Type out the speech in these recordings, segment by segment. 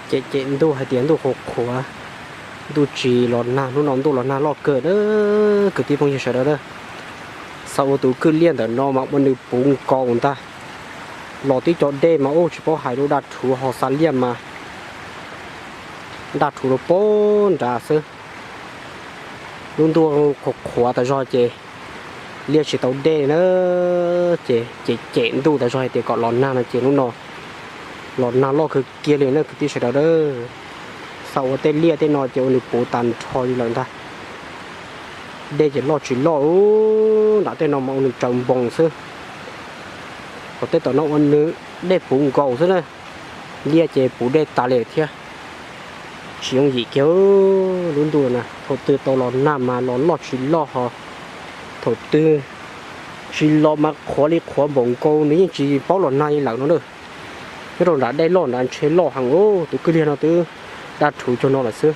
Cem cem ntuj hais tias ntuj qhuav qhuav, ntuj tsis los nag, hnub no ntuj los nag loj kawg na kwv tij phooj ywg sawv daws na. Xav ua tus kwj liaj ntawm no mas ua nws puv nkaus ntag. Los tib co dej mas ub tsis paub hais lub daj rhuv ho xa liaj mas daj rhuv rau pem nrad xwb. Lub ntuj qhuav qhuav tas zog ces liaj tsis tau dej na, ces cem cem ntuj tas zog hais tias kom los nag no ces hnub no los nag loj kawg kiag li na kwv tij sawv daws na. Xav ua tej liaj tej no ces ua nws puv tas nrho li lawm ntag. Dej ces loj tsis loj, nram tej no mas ua nws tsaws npoos xwb. Hos tej tom no ua nws dej puv nkaus xwb na. Liaj ces puv dej tas li thiab. Tsis yooj yim kiag lub ntuj na, thaum twg tau los nag mas los loj tsis loj ho, thaum twg tsis los mas qhuav li qhuav npaum nkaus nws yeej tsis paub los nag li lawm no na. Nyob rau nram dej loj nrad ntshe loj heev ub, tus kwj liaj no twb daj rhuv cuag no lawm xwb.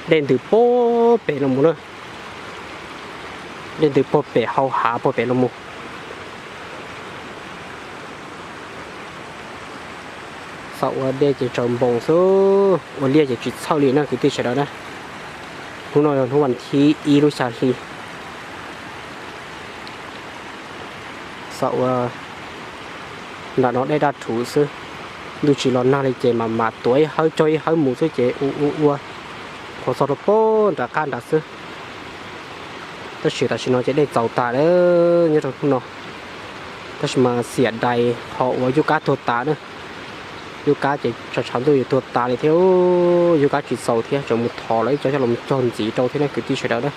Dej ntws puag pem los mus na, dej ntws puag pem hau hav puag pem los mus. Xav ua dej ces tsaws npoos xwb, ua liaj ces tsis txhawj li na kwv tij sawv daws na. Hnub no yog hnub vas thib ib lub xya hli. Xav ua nram no dej daj rhuv xwb, ntuj tsis los nag li ces mam mam tuav ib hawv cog ib hawv mus xwb ces ua ua ua qhuav txog rau pem nram qab nrad xwb. Tab sis tam sim no ces dej txaus tas lawm nyob rau hnub no, tab sis mas xiam dais qhov uas yub kab tuag tas na. Yub kab ces tshav tshav ntuj yuav tuag tas li thiab, yub kab tsis txaus thiab, tseem mus thov lawv ib co coj los cog ntxiv rau thiab na kwv tij sawv daws na.